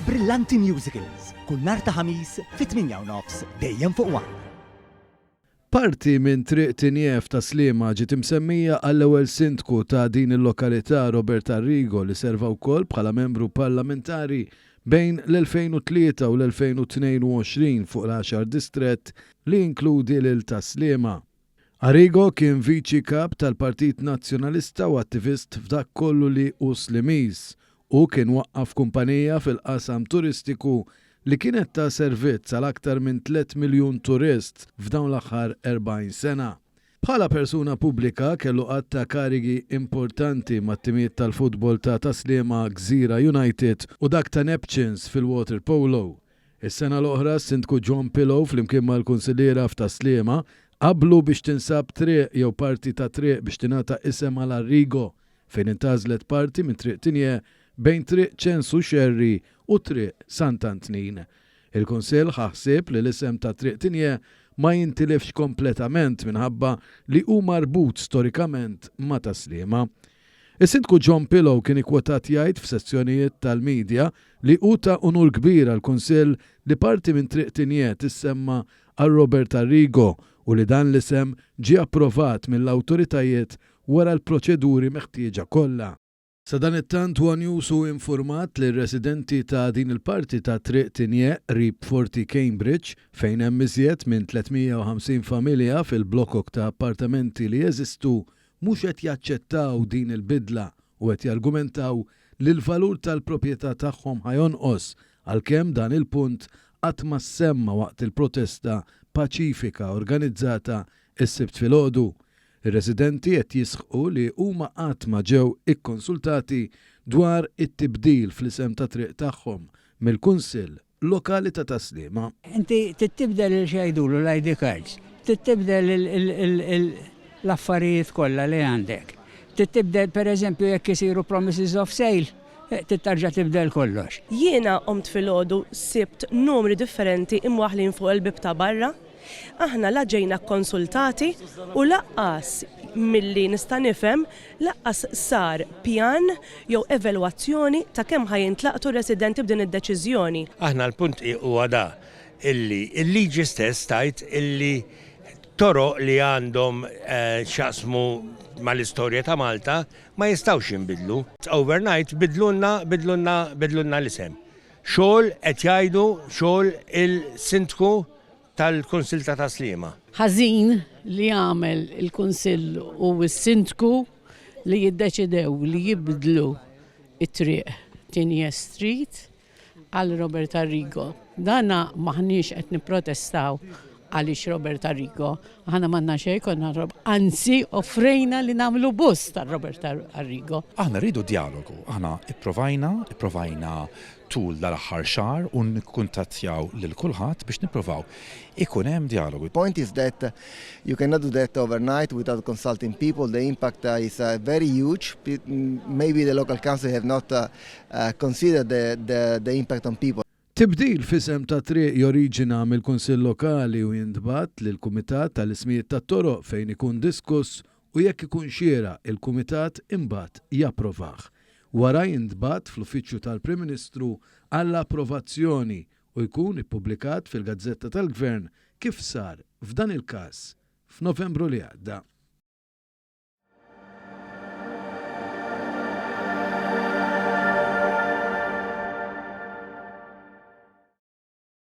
Brillanti Musicals, kull nhar ta' Ħamis fit-8:30 dejjem fuq One. Parti minn Triq Tinjef ta' Sliema ġiet imsemmija għall-ewwel Sindku ta' din il-lokalità Robert Arrigo li serva wkoll bħala membru parlamentari bejn l-2003 u l-2022 fuq l-għaxar distrett li jinkludi lil Tas-Sliema. Arrigo kien Viċi Kap tal-Partit Nazzjonalista u attivist f'dak kollu li hu Slimiż. Hu kien waqqaf kumpanija fil-qasam turistiku li kienet ta servizz għal aktar minn tlett miljun turist f'dawn l-aħħar 40 sena. Bħala persuna pubblika kellu għadd ta' karigi importanti mat-timijiet tal-futbol ta' Tas-Sliema Gżira United u dak ta' Neptunes fil-waterpolo. Is-sena l-oħra s-Sindku John Pillow flimkien mal-kunsilliera f'Tas-Sliema qablu biex tinsab triq jew parti ta' triq biex tingħata isem għal Arrigo fejn intgħażlet parti minn Triq Tigné bejn Triq Ċensu Xerri u Triq Sant'Antnin. Il-Kunsill ħa ħsieb li l-isem ta' Triq Tigné ma jintilifx kompletament minħabba li hu marbut storikament ma' Tas-Sliema. Is-Sindku John Pillow kien ikkwotat jgħid f'sezzjonijiet tal-media li hu ta' unur kbir għall-Kunsill li parti minn Triq Tigné tissemma għal Robert Arrigo u li dan l-isem ġie approvat mill-awtoritajiet wara l-proċeduri meħtieġa kollha. Sadanittant one News hu infurmat li r-residenti ta' din il-parti ta' Triq Tigné qrib Forti Cambridge, fejn hemm iżjed minn 350 familja fil-blokok ta' appartamenti li jeżistu, mhux qed jaċċettaw din il-bidla u qed jargumentaw li l-valur tal-proprjetà tagħhom ħa jonqos għalkemm dan il-punt qatt ma ssemma waqt il-protesta paċifika organizzata s-Sibt filgħodu. Ir-residenti qed jisħqu li huma qatt ma ġew ikkonsultati dwar it-tibdil fl-isem tat-triq tagħhom mill-Kunsill Lokali ta' Tas-Sliema. Inti trid tibdel il x'jgħidulu l-ID cards, trid tibdel l-affarijiet kollha li għandek. Trid tibdel pereżempju jekk isiru promises of sale, trid tarġa' tibdel kollox. Jiena qomt filgħodu sibt numri differenti imwaħħlin fuq il-bieb ta' barra. Aħna la ġejna kkonsultati u lanqas, milli nista' nifhem, lanqas sar pjan jew evelwazzjoni ta' kemm ħa jintlaqtu r-residenti b'din id-deċiżjoni. Aħna l-punt huwa da, illi l-liġi stess tgħid illi toroq li għandhom x'jaqsmu mal-istorja ta' Malta ma jistgħux jinbidlu. Overnight bidlulna, bidlulna, bidlulna l-isem. Xogħol qed jgħidu xogħol il-Sindku tal-Kunsill ta' Tas-Sliema. Ħażin li għamel il-Kunsill u s-Sindku li jiddeċidew li jibdlu t-triq Tigné Street għal Robert Arrigo. Dana m'aħniex qed nipprotestaw għaliex Robert Arrigo. Aħna m'għandna xejn kontra anzi offrejna li nagħmlu bust għal Robert Arrigo. Aħna rridu djalogu. Aħna ipprovajna, ipprovajna tul dal-aħħar xahar u nikkuntattjaw lil kulħadd biex nipprovaw ikun hemm djalogu. Point is that you cannot do that overnight without consulting people. The impact is very huge. Maybe the local council have not considered the, the, the impact on people. Tibdil f'isem ta' triq joriġina mill-Kunsill Lokali u jintbagħat lill-Kumitat tal-Ismijiet tat-Toroq fejn ikun diskuss u jekk ikun xieraq il-Kumitat imbagħad japprovah. Wara jintbagħat fl-Uffiċċju tal-Prim Ministru għall-approvazzjoni u jkun ippubblikat fil-Gazzetta tal-Gvern kif sar f'dan il-każ f'Novembru li għadda.